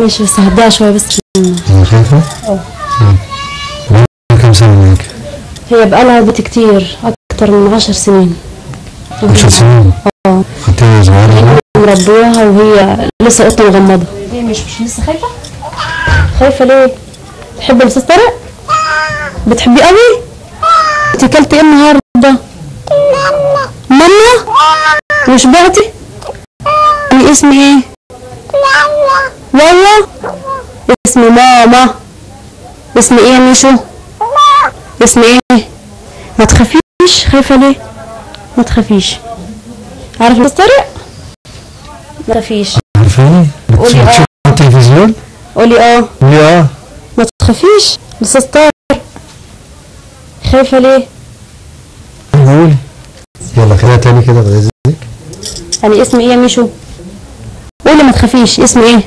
ماشي بس هديها شوية بس عشان. هي خايفة؟ اه. كم سنة معاك؟ هي بقالها بيت كتير، أكتر من 10 سنين. 10 سنين؟ اه. خدتيها صغيرة؟ مربياها وهي لسه قطة مغمضة. ليه مش لسه خايفة؟ خايفة ليه؟ تحب الأستاذ طارق؟ بتحبيه قوي؟ انت كلتي ايه النهارده؟ ماما؟ وشبعتي؟ يعني اسمي ايه؟ والله؟ اسمي ماما. اسمي ايه يا ميشو؟ اسمي ايه؟ ما تخافيش، خايفة ليه؟ ما تخافيش. عارف الأستاذ طارق؟ ما تخافيش. عارفاني؟ قولي اه. بتشوفي التلفزيون؟ قولي اه. قولي اه. ما تخافيش، الأستاذ طارق. خايفة ليه؟ قولي. يلا كده تاني كده بعد اذنك. يعني اسمي ايه يا ميشو؟ قولي ما تخافيش، اسمي ايه؟